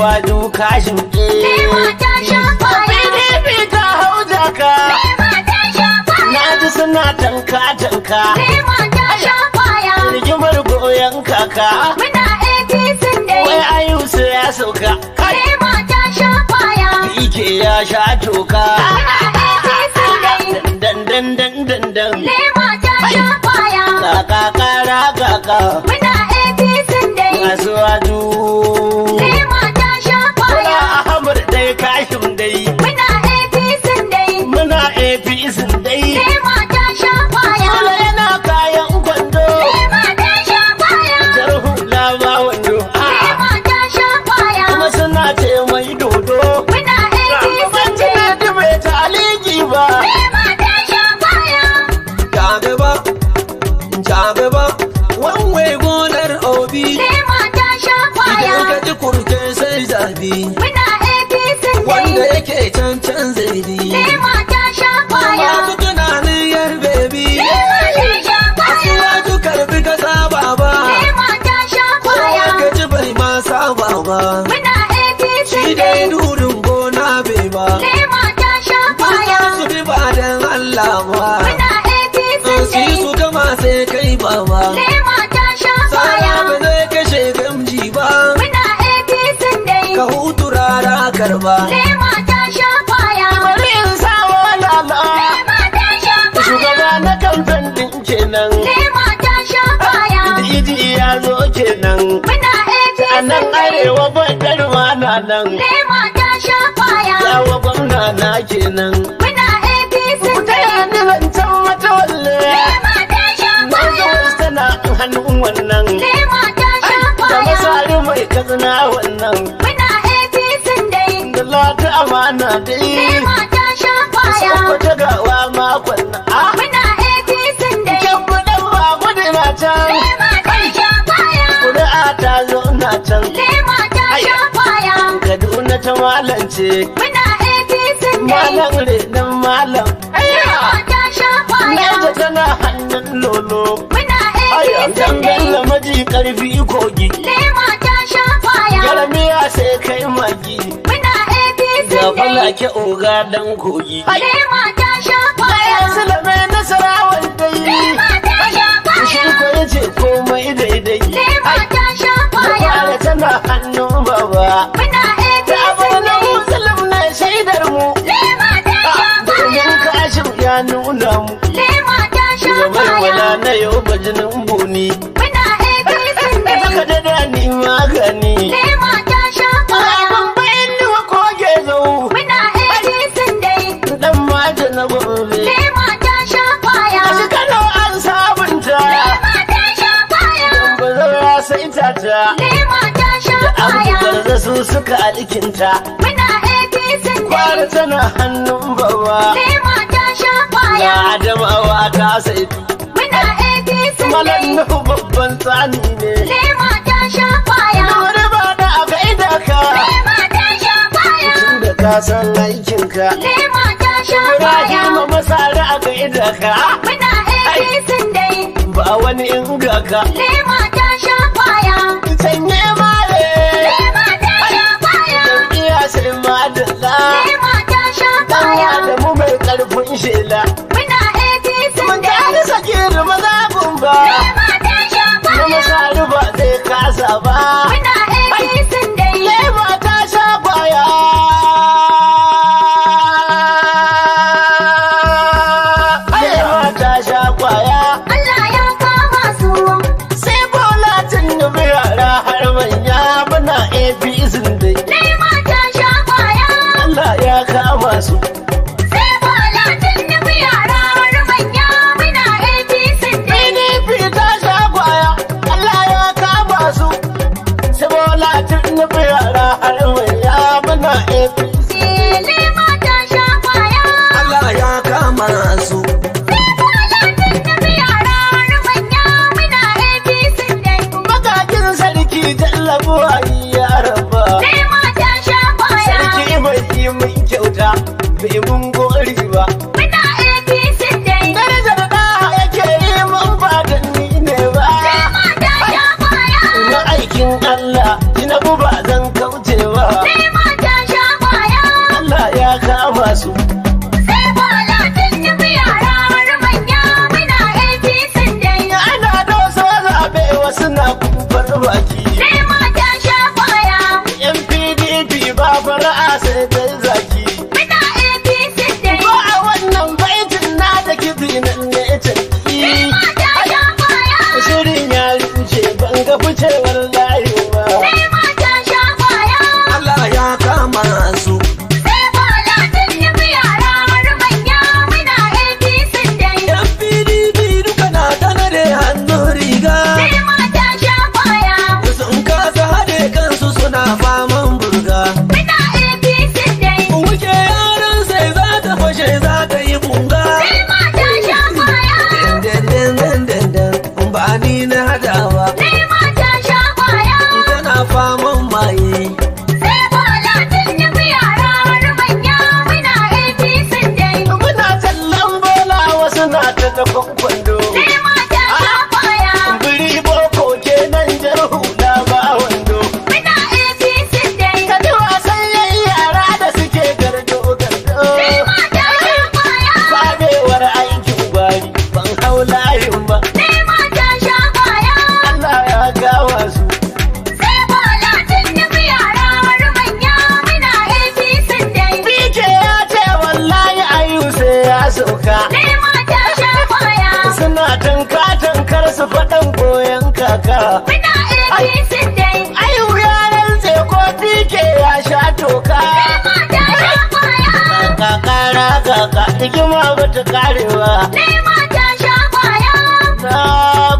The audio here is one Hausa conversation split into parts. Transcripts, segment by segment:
Asuwaju Kashim. Lema ta sha kwaya. PDP ta hau jaka. Lema ta sha kwaya. Na ji suna tanka tanka. Lema ta sha kwaya. Rigimar goyon kaka. Muna APC dai. Wai Ayusu ya sauka. Kai Lema ta sha kwaya. Ike ya sha toka. Muna APC dai. Dan dan dan dan dan. Lema ta sha kwaya. Kaka kara kaka. Muna APC dai. Asuwaju. Lema ta sha Bola kwaya. Ahmad dai Kashim dai. Muna APC dai. Muna APC dai. Lema ta sha kwaya. Sule yana kayan kwando. Lema ta sha kwaya. Jar hula ba wando. Ah, Lema ta sha kwaya. kuma suna ce mai dodo. Muna APC dai. Ban bai ta aliki ba. Lema ta sha kwaya. Jagaba, jagaba, wanwai gonar Obi. Lema ta sha kwaya. Idan ka ji kurke sai zabi, Muna APC wanda dai. yake can can zai bi. Lema ta sha kwaya. Masu tunanin yar bebi, Lema ta sha kwaya. Asuwaju karbi ka saba ba, Lema ta sha kwaya. kowa ka ji bai ma saba ba. Muna APC Shi dai dai. durin gona bai ba, Lema ta sha kwaya. su bi ba dan Allah ba. Muna APC Su yi dai. su gama sai kai baba. Lema ta sha kwaya. Sara ba zai kashe gamji ba. Muna APC dai. Ka hutu rara karba. Lema ta sha kwaya. Bari in sawo lala. Lema ta sha kwaya. Shugaba na kamfen din kenan. Lema ta sha kwaya. Diji ya zo kenan. Muna APC A nan dai. arewa bakar ma na nan. Lema ta sha kwaya. Yawa gwamna na kenan. Muna APC Ku taya dai. ni zancen mata walle. Lema ta sha kwaya. Mazo tana hannun wannan. Lema ta sha Da kwaya. masari mai kazina wannan. Muna APC dai. Da lata amana dai. Lema ta sha kwaya. Sun fita gawa makon nan. Ah, Muna APC dai. kyan buɗan ba gudu na can. Lema ta sha kwaya. Kuri'a ta zo na can. Lema ta sha kwaya. Kaduna ta malance. Muna APC dai. Malam renon malam. Lema ta sha kwaya. Naija tana hannun lolo. Muna APC Dan dai. bello maji karfi kogi. Lema ta sha kwaya. Jaramiya sai kai magi. Muna APC Ga dai. falake oga dan kogi. Lema ta sha kwaya. Sulame nasarawan dai. Lema ta sha Shi kwaya. ko yace komai daidai. Lema ta sha kwaya. Fara tana hannun baba. Muna Ta APC abu na dai. musulun na shaidar mu. Lema ta sha Domin kwaya. Kashim ya nuna mu. Lema ta sha Gabar kwaya. wala na yau bajinin buni. Muna APC dai. Saka da dani magani. Lema ta sha kwaya. Ban bayan ni ko gezo. Muna APC dai. Dan mata na gobe. Lema ta sha kwaya. Shi Kano an sabunta. Lema ta sha kwaya. Bazara sai tata. Lema ta sha An kwaya. garza su suka alkinta. Muna APC Kwara dai. tana hannun baba. Lema ta sha kwaya. Ya Adamawa ta sai. Muna APC Malam dai. Nuhu babban tsani ne. Lema ta sha kwaya. Wani ba da aka ida ka. Lema ta sha kwaya. Tunda ka san aikinka. Lema ta sha kwaya. Ibrahim masara aka ida ka. Muna APC dai. Ba wani inga ka. Lema ta sha kwaya. Sanye male. Lema ta sha kwaya. Jam'iyya sai madalla. Lema ta sha Dan kwaya. Adamu mai karfin shela. Muna APC Mun dai. gani sakiru maza gumba. Lema ta sha Na kwaya. masaru ba zai kasa ba. Muna APC dai. Lema ta sha kwaya. Lema ta sha kwaya. Allah ya kama su. Sai bola tinubu yara har manya muna APC dai. Lema ta sha kwaya. Allah ya kama su. Sai bola tinubu yara har manya muna APC dai. PDP ta sha kwaya. Allah ya kama su. Sai bola tinubu yara har manya muna APC. Lema ta sha kwaya. Allah ya kama su. Sai bola tinubu yara har manya muna APC dai. Magajin sarki tallabuwa ya raba. Lema ta sha kwaya. Sarki mai yi min kyauta bai mun gori ba. Muna APC dai. Darajar da yake yi mun ba da ni ne ba. Lema ta sha kwaya. Na aikin Allah, Tinubu ba zan kauce ba. ga ficewar layi ba. Lema ta sha kwaya. Allah ya kama su. Sai Bola Tinubu yara har manya muna APC dai. Yan PDP duka na ta nade hannun riga. Lema ta sha kwaya. Sun kasa haɗe kansu suna faman burga. Muna APC dai. Wuke yaran sai za ta fashe za ta yi bunga. Lema ta sha kwaya. Den den den den den ba ni na hadawa. Lema ta sha kwaya. Tana faman maye. Sai Bola Tinubu yara har manya muna APC dai. Muna tallan bola wasu na ta tafin kwando. Lema ta sha kwaya. Biri boko kenan jar hula ba wando. Muna APC dai. Ka ji wasan yayi yara da suke gardo gardo. Lema ta sha kwaya. Fadewar aikin gwari ban hau layin ba. Lema ta sha kwaya. Allah ya gawa su. Sai Bola Tinubu yara har manya muna APC dai. PK ya ce wallahi ayu sai ya sauka. Lema ta sha kwaya. Suna tanka tankar su faɗan goyon kaka. Muna APC dai. Ayu ya rantse ko PK ya sha toka. Lema ta sha kwaya. Kakara kaka hikima ba ta karewa. Lema ta sha kwaya. Na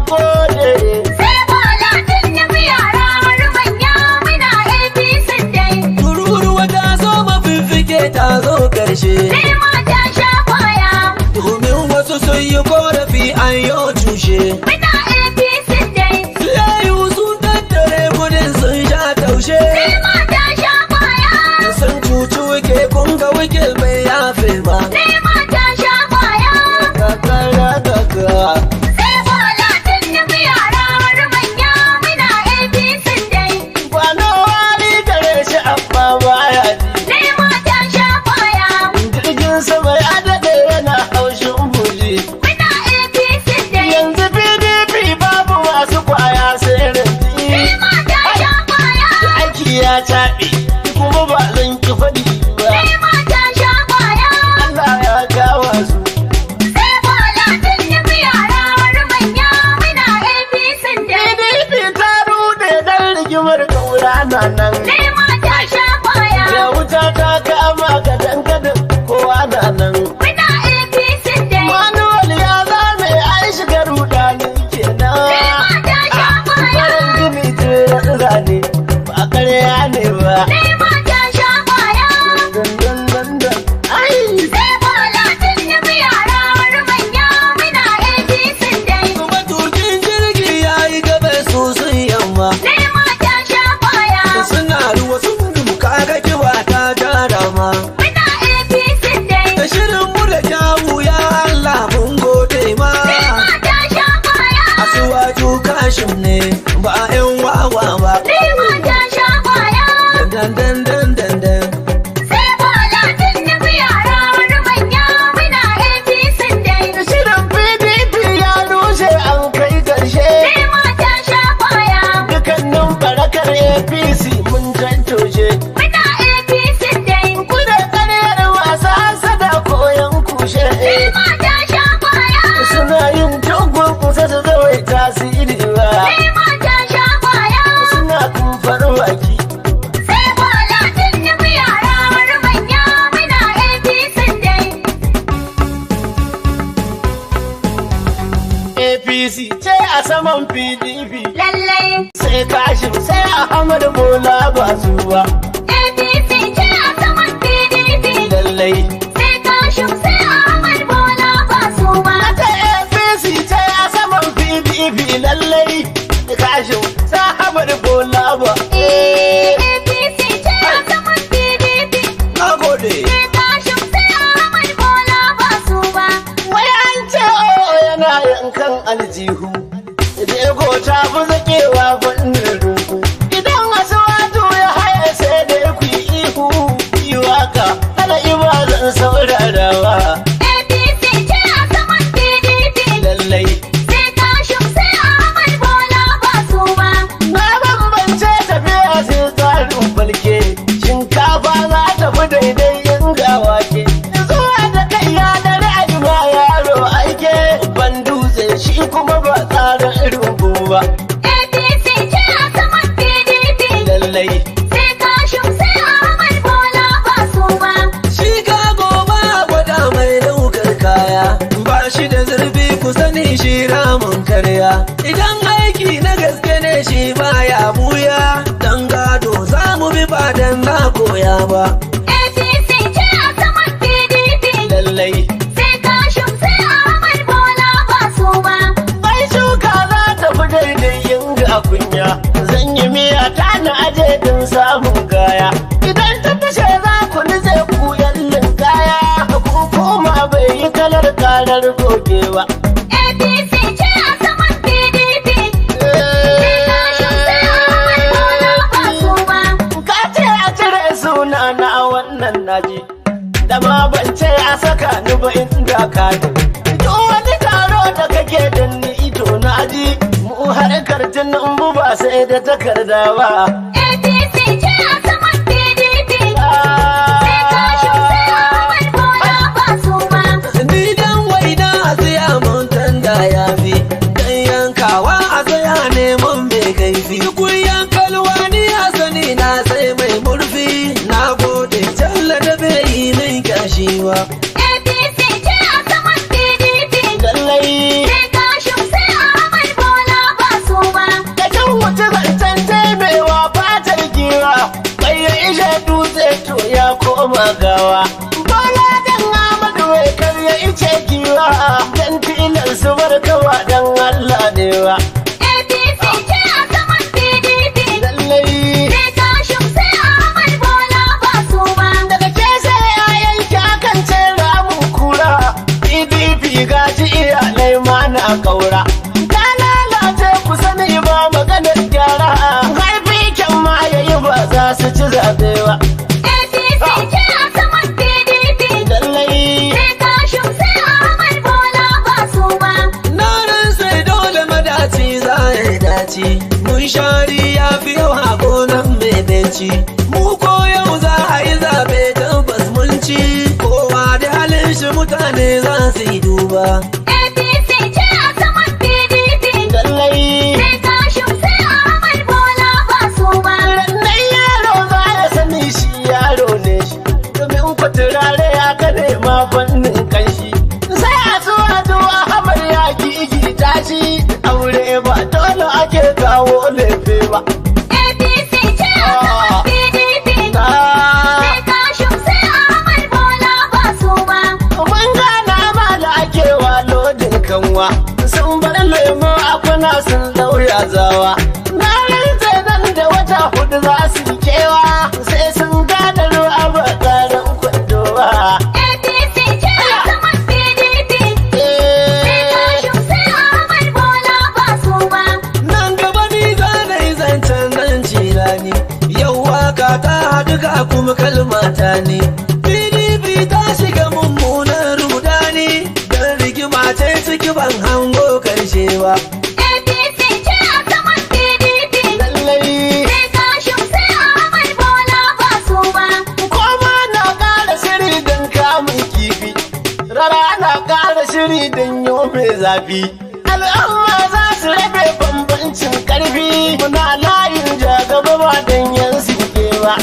gode. Sai Bola Tinubu yara har manya muna APC dai. Tururuwa ta zo mafiffike ta zo karshe. Lema ta sha kwaya. Domin wasu sun yi korafi an yi cushe. Muna APC dai. Siyayu sun tattare kudin sun sha taushe. Lema ta sha kwaya. Sun cuci wike kun ga wike bai yafe ba. Lema ta sha kwaya. Kakara kaka. Sai Bola Tinubu yara har manya muna APC dai. Kwano wali gare shi amma baya ji. Lema ta sha kwaya. Jirgin sama ya daɗe yana haushin buji. Muna APC dai. Yanzu PDP babu masu kwaya sai rinji. Lema ta sha kwaya. Aiki ya caɓe kuma ba zan ki faɗi ba. Lema ta sha kwaya. Allah ya gawa su. Sai Bola Tinubu yara har manya muna APC dai. PDP ta rude dan rigimar kaura na nan. Lema ta sha kwaya. Ya wuta ta kama gadan gadan kowa na nan. Muna APC dai. Manuel ya zame an shiga rudani kenan. Lema ta sha kwaya. Farin gini jiran zane ba karya ne ba. Lema ta sha kwaya. Dun dun dun dun. Ai! Sai Bola Tinubu yara har manya muna APC dai. Matukin jirgi ya yi gabe su sun yamma. Lema ta sha kwaya. Suna ruwa sun duka ga kiba ta jara ma. Muna APC dai. Da shirin mu da kyawu ya Allah mun gode ma. Lema ta sha kwaya. Asuwaju kashim ne ba 'yan wawa ba. Lema ta sha kwaya. Dan dan dan dan dan. Sai Bola Tinubu yara har manya muna APC dai. Shirin PDP ya rushe an kai ƙarshe. Lema ta sha kwaya. Dukannin barakar APC mun tantoshe. Muna APC dai. Kuna karyar wasa sada koyon kushe. Lema ta sha kwaya. Suna yin dogon kusa su zawai tasiri ba. Lema ta sha kwaya. Suna kumfar baki. Sai Bola Tinubu yara har manya muna APC dai. APC ce a saman PDP. Lallai Sai Kashim sai Ahmad Bola ba su ba. APC ce a saman PDP. Lallai. Sai Kashim sai Ahmad Bola ba su ba. Ta APC ce a saman PDP lallai. Kashim sai Ahmad Bola ba. APC ce a saman PDP. Na gode. Sai Kashim sai Ahmad Bola ba su ba. Wai an ce o yana yankan aljihu. Jego ta fi zakewa fannin runku. Idan wasu wato ya haya sai da ku yi ihu. Yi waka, kada iba zan saurarawa. APC ce a saman PDP. Lallai. Sai Kashim sai Ahmad Bola ba su ba. Na bambance tafi shi baya buya. Dan gado za mu bi ba dan na koya ba. APC ce a saman PDP. Lallai. Sai Kashim sai Ahmad Bola ba su ba. Ai shuka za ta fi daidai yin ga kunya. Zan yi miya ta na aje don samun gaya. Idan ta fashe za ku nize ku yallin kaya. Ku koma bai yi kalar karar goge ba. APC ce a saman PDP. Sai Kashim sai Ahmad Bola ba su ba. Ka ce a cire suna na wannan naji. Da ma ban ce a saka ni ba inda ka ji. Duk wani taro da kake da ni ito na ji. Mu harkar jinin mu ba sai da takarda ba. APC ce a saman PDP. Sai Kashim sai Ahmad Bola ba su ba. Ni dan waina a tsaya mun tanda ya fi. Dan yankawa a tsaya neman mai kaifi. Kunyan kalwa ni a sani na sai mai murfi. Na gode jalla da bai yi min kyashi ba. APC ce a saman PDP. Lallai. Sai Kashim sai Ahmad Bola ba su ba. Da can wuce zancen taimewa fatar giwa, bai ya ishe dutse to ya koma gawa. Bola dan Ahmadu mai karya ice giwa, dan tilan su barkawa dan Allah newa. APC ce a saman PDP. Lallai. Sai Kashim sai Ahmad Bola ba su ba. Daga ke sai yayan akan ce ramun kura, PDP gaji iyalai ma na kaura. Ta lalace ku sani ba maganar gyara, haifi kyan ma yayi ba za su ci zaɓe ba. APC ce a saman PDP. Lallai. Sai Kashim sai Ahmad Bola ba su ba. Na sai dole madaci za ya dace. Mun shari ya fi yawa gonan mai benci. Mu ko yau za a yi zaɓe tabbas mun ci. Kowa da halin shi mutane za su yi duba. APC ce a saman PDP. Lallai. Sai Kashim sai Ahmad Bola ba su ba. Rannan yaro za ya sani shi yaro ne shi, domin ku turare ya kane ma fannin kanshi. Sai a zuwa zuwa hamar ya gigi tashi, aure ba dole ake kawo lefe ba. APC ce a saman PDP. Sai Kashim sai Ahmad Bola ba su ba. Mun gana ma da ake wa lodin kanwa, sun bar lemo a kuna sun lauya zawa. Na rantse nan da wata 4 za su yi kewa, sai sun gane ruwa ba tsarin kwandowa. APC ce a saman PDP. Sai Kashim sai Ahmad Bola ba su ba. Nan gaba ni za na yi zancen nan cirani. Yau waka ta haɗu ga kuma kalma ta ne. PDP ta shiga mummunan rudani. Dan rigima ce ciki ban hango karshe ba. APC ce a saman PDP. Lallai. Sai Kashim sai Ahmad Bola ba su ba. Koma na ƙara shiri don kamun kifi, rara na ƙara shiri don yau mai zafi. Al'umma za su rabe bambancin ƙarfi, muna layin jagaba ba don yan sinke ba.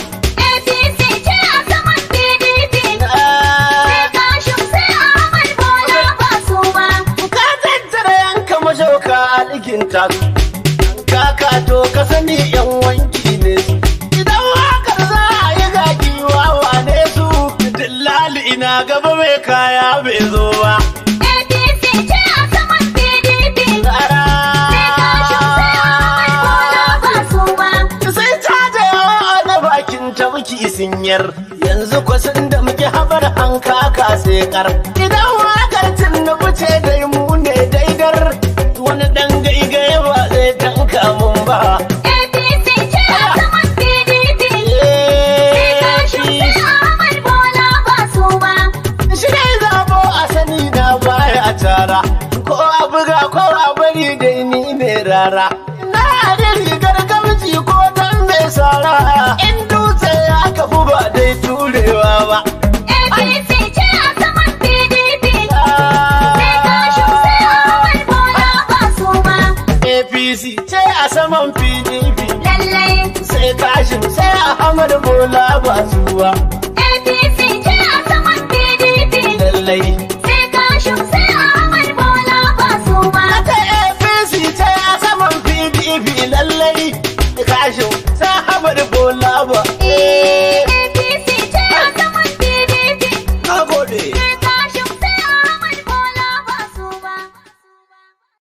APC ce a saman PDP. Sai Kashim sai Ahmad Bola ba su ba. Ka tattara yanka mashauka alkinta su, kaka to ka sani yan wanki ne su. Idan wakar za a yi gaki wawa ne su, dillali ina gaba mai kaya bai zo ba. APC ce a saman PDP. Sai Kashim sai Ahmad Bola ba su ba. Sai caja yawa na bakin tabki sinyar yanzu kwasan da muke habar an kaka sai kar. Idan wakar Tinubu ce dai mu ne daidar wani dan gaigaye ba zai tanka mun ba. APC ce a saman PDP. Sai Kashim sai Ahmad Bola ba su ba. Shi ne zabo a sani na baya tara ko a buga ko a bari dai ni ne rara. Na da rigar gamji ko dan mai sara in dutse ya kafu ba dai turewa ba. APC ce a saman PDP. Sai Kashim sai Ahmad Bola ba su ba. APC ce a saman PDP Lallai sai Kashim sai Ahmad Bola ba zuwa APC ce a saman PDP. lallai. Sai Kashim sai Ahmad Bola ba su ba. Ta APC ce a saman PDP lallai. Bola ba.